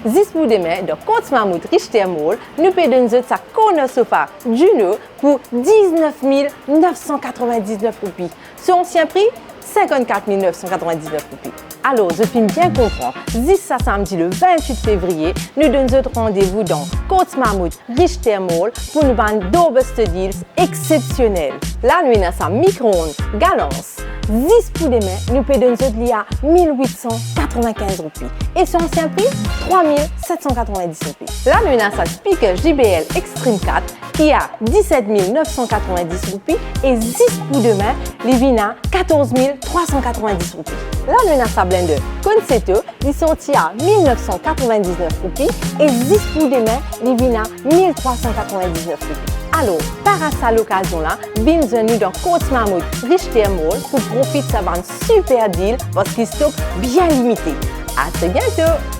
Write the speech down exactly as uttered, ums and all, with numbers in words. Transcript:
Zis pou demin, dan Kont Mammouth Richter Mall, nou pe donn zot sa corner sofa Juno pou diznef mil nef san katrovin-diznef roupi. So ansien pri, sinkant-kat mil nef san katrovin-diznef roupi. Alor, zot finn bien konpran, zis sa samdi le vinn-wit fevriye, nou donn zot randevou dan Kont Mammouth Richter Mall pou nou bann doorbuster deals exsepsionel. La nou ena sa mikroond Galance. Zis pou demin, nou pe donn zot li a mil wit san katrovin-kinz roupi. E so ansien pri, trwa mil set san katrovin-dis roupi. La nou ena sa speaker J B L Extreme kat ki a diset mil nef san katrovin-dis roupi e zis pou demin, li vinn a katorz mil trwa san katrovin-dis roupi. La nou ena sa blender Conceto, li sorti a mil nef san katrovin-diznef roupi e zis pou demin, li vinn a mil trwa san katrovin-diznef roupi. Alor, pa rat sa lokazion la, vinn zwenn nou dan Kont Mammouth Richter Mall pou profit sa bann siper deal, parski stok bien limite. A tre biento!